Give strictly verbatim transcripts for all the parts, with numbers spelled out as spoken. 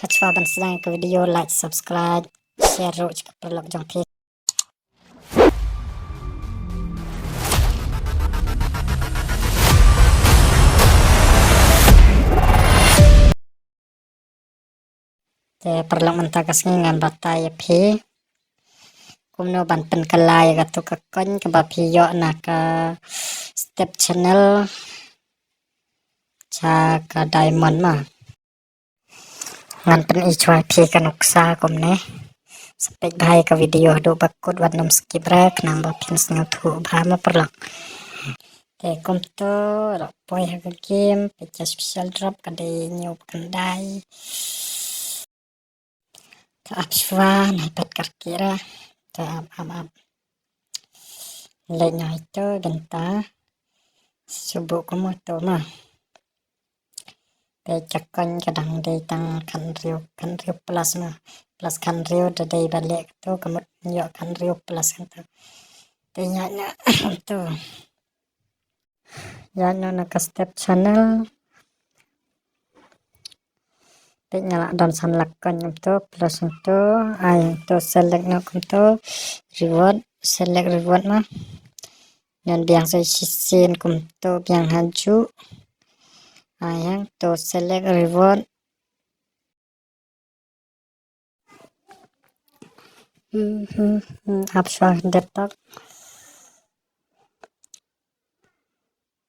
Shuwa ban sdang ka video, like, subscribe, share ruh sha ki paralok jong phi. Te paralok, mynta ka sngi ngan batai ïa phi kumno ban pynkylla ïa kato ka coin kaba phi ïoh na ka step channel sha ka diamond ma. Ngan pyni shuwa ïa phi ka nuksa kumne. Sa peit bha ïa ka video haduh ba kut, wat nym skip re khnang ba phin sngewthuh bha ma paralok. Te kumto ruh poi ha ka game, peit ka special drop ka dei hynñiew ba khyndai. To ap shuwa, nai pat ka rkit re. To ap, ap, ap. Leit noh ïa ito bynta. Shu buh kumto ma. Peit ka coin ka dang dei tang khathynriew, khathynriew plus ma. Plus khathynriew da dei ba leh kato, ka mut ïoh khathynriew plus kato. Te ïaid noh to. Ïaid noh na ka step channel. Peit nga la don san lak coin kumto, plus kumto, ai to select noh kumto, reward, select reward ma. Ngan biang sa shisien kumto, biang ha juh. Ai hangto select reward. Hmm, hmm, hmm, ap shuwa dep tak.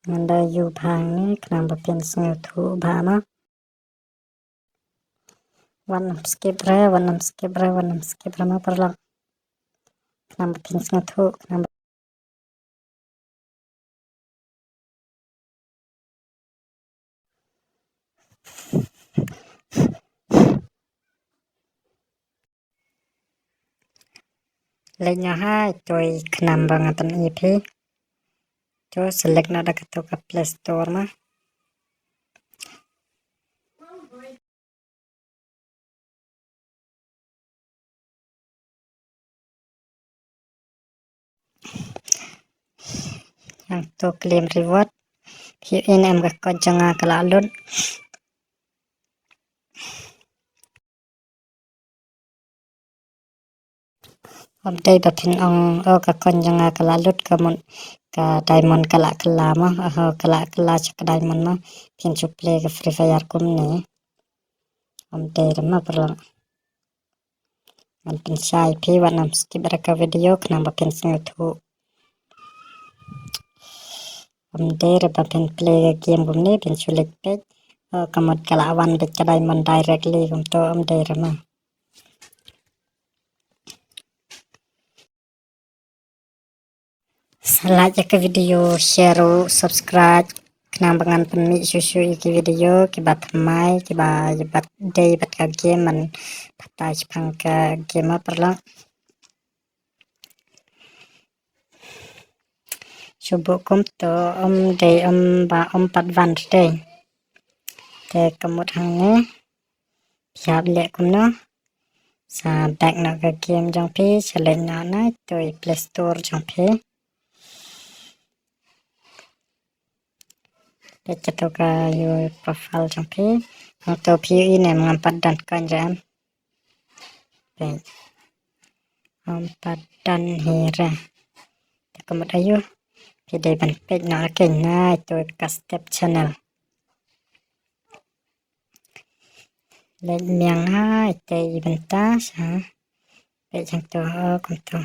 Ngan da ïoh bha hangne khnang ba phin sngewthuh bha ma. Wat nym skip re, wat nym skip re, wat nym skip re ma paralok. Khnang ba phin sngewthuh, khnang ba Leit noh ha ito i khnang ba nga pyni ïa phi. To select noh da kato ka Play Store ma. Hangto claim reward. Phi ïohi ne em ka coin jong nga ka la lut. Ym dei ba phin ong, oh, ka coin jong nga ka la lut, ka mut ka diamond ka la kylla mo. Oh, ka la kylla sha ka diamond mo. Phin shu play ka Free Fire kumne. Ym dei re ma paralok. Ngan pynshai phi, wat nym skip re ka video khnang ba phin sngewthuh. Ym dei re ba phin play ka game kumne, phin shu leit peit. Oh, ka mut ka la wan beit ka diamond directly kumto, ym dei re ma. Sa like ïa ka video, share ruh, subscribe khnang ba ngan pynmih shuh shuh ïa ki video kiba thymmai, kiba ïa bad dei bad ka game, ban batai shaphang ka game ma paralok. Shu buh kumto, ym dei, ym ba, ym pat wan re dei. Te ka mut hangne phi hap leh kumno? Sa back noh ka game jong phi, sa leit noh na ito i Play Store jong phi. Peit kato ka ïa u profile jong phi. Hangto phi ïohi ne em, ngam pat don coin re em. Peit. Ngam pat don hi re. Te ka mut aïu? Phi dei ban peit noh ha kane na ito ka step channel. Leit miang ha ite i bynta sa. Peit hangto, oh, kumto.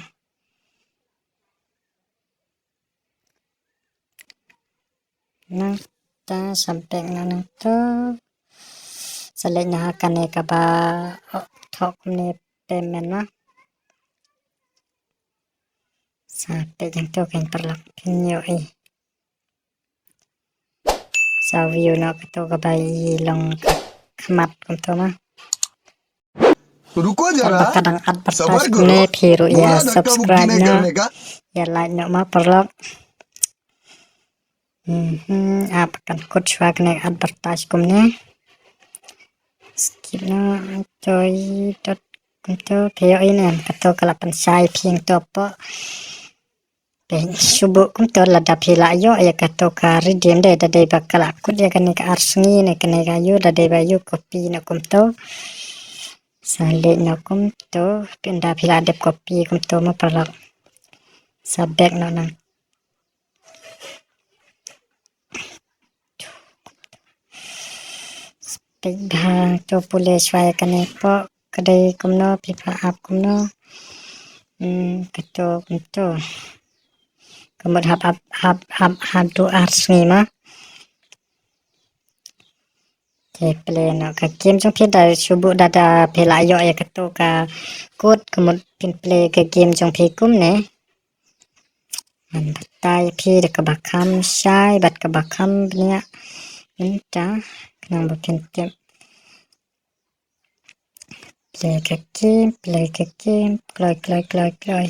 Nangta sa peit noh nangto. Sa leit noh ha kane kaba, oh, thoh kumne payment noh. Sa peit hangto keiñ paralok, phin ïohi. Sa view noh kato kaba i long ka khmat kumto ma. रुको जरा, ba ka dang advertise सबर kumne, करो, phi ruh ïa थोड़ा धक्का मुक्की subscribe नहीं noh, करने का। Ïa like noh ma paralok. Mhm, ap kan kut shuwa kane advertise kumne. Skip noh, to i dot kumto, phi ïohi ne em, kato ka la pynshai phi hangto hapoh. Peit, shu buh kumto lada phi la ïoh ïa kato ka redeem de, da dei ba ka la kut ïa kane ka ar sngi ne kane ka ïoh, da dei ba ïoh copy noh kumto. Sa leh noh kumto, pynda phi la dep copy kumto mo paralok. Sa back noh nang. Peit bha to pule shuwa ïa kane pok ka dei kumno, phi pha ap kumno. Hmm, kato kumto. Ka mut hap hap hap hap hap du ar sngi ma. Te play noh ka game jong phi da shu buh da da phi la ïoh ïa kato ka code ka mut phin play ka game jong phi kumne. Ngan batai phi da kaba kham shai bad kaba kham bniah mynta khnang ba phin tip. Play ka game, play ka game, kloi kloi kloi kloi.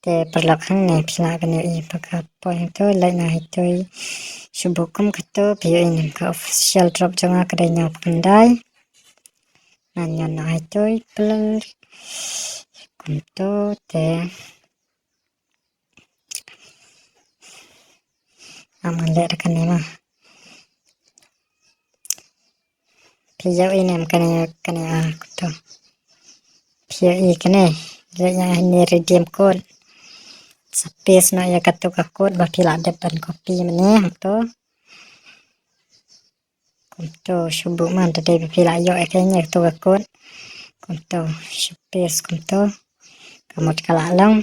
Te paralok hangne phi lah ban ïohi ba ka poi hangto, leit noh hangto. Shu buh kum kato phi ïohi ne em ka official drop jong nga ka dei hynñiewphew khyndai. Ngan ñion noh hangto play kumto te. Am ngan leh da kane ma. Phi ïohi ne em kane, kane, ah, kumto. Phi ïohi kane, leh ïa ne redeem code. Sa paste noh ïa kato ka code ba phi la dep ban copy mynne hangto. Kumto shu buh man, te dei ba phi la ïoh ïa kane kato ka code. Kumto shu paste kumto. Ka mut ka la long.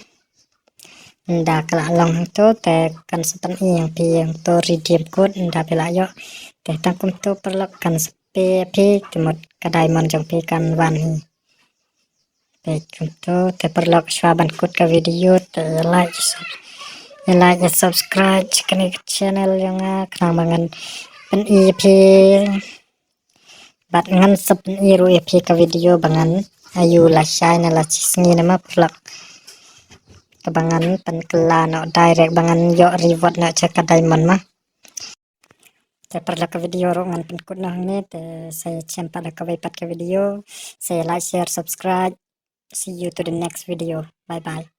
Ynda ka la long hangto te kan sa pyni ïa phi ïa kato redeem code ynda phi la ïoh. Te tang kumto paralok kan sa pynpaw ïa phi, te mut ka diamond jong phi kan wan hi. Peit kumto, te paralok shuwa ban kut ka video te ïa like, ïa sub-, ïa like, ïa subscribe sha kane ka channel jong nga khnang ba ngan pyni ïa phi. Bad ngan sa pyni ruh ïa phi ka video ba ngan ïoh lashai ne la shi sngi ne ma paralok. Kaba ngan pynkylla noh direct ba ngan ïoh reward noh sha ka diamond ma. Te paralok ka video ruh ngan pynkut noh hangne, te sa ïashem pat da kawei pat ka video. Sa ïa like, share, subscribe. See you to the next video. Bye bye.